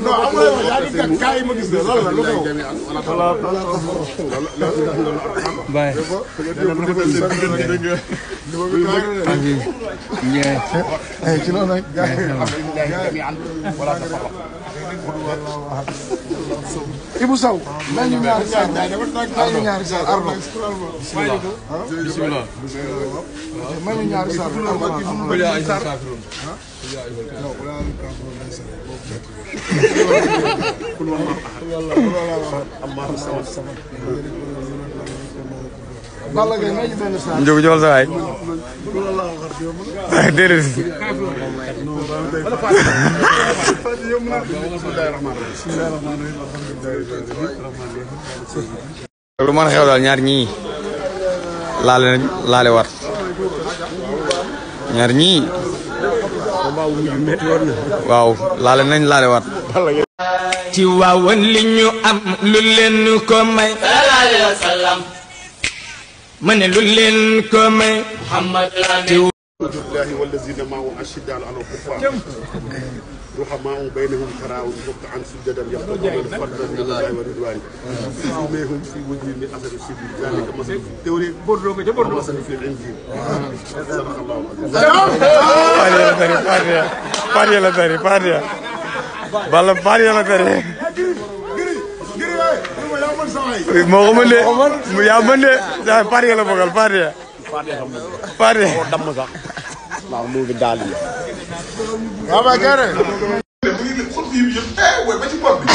non amul yaa ngi gàtt kaay ma gis ne lan la lu xew. ci loolu nag. Ibou Sow. mel ni ñaari saa mel ni ñaari saa Ardo. bisimilah. mel ni ñaari saa Njóogu joxal sa waay. déedéet. lu mën a xew daal ñaar ñii laale war ñaar ñii waaw laale nañ laale war ci waawoon li ñu am lu leen ko may ma ne lu leen ko may Muhammad الله والذين معه أشداء على الكفار رحماء بينهم تراهم ركعا سجدا يبتغون فضلا من الله ورضوانه سيماهم في وجوههم من أثر السجود ذلك مثل في التوراة ومثل في الإنجيل صدق الله العظيم. Paria la tari bala paria la tari moo ko mën de yaa mën de paria la bogal paria dam sax waaw mu ngi daal yi waaw ba gare ba ci bopp bi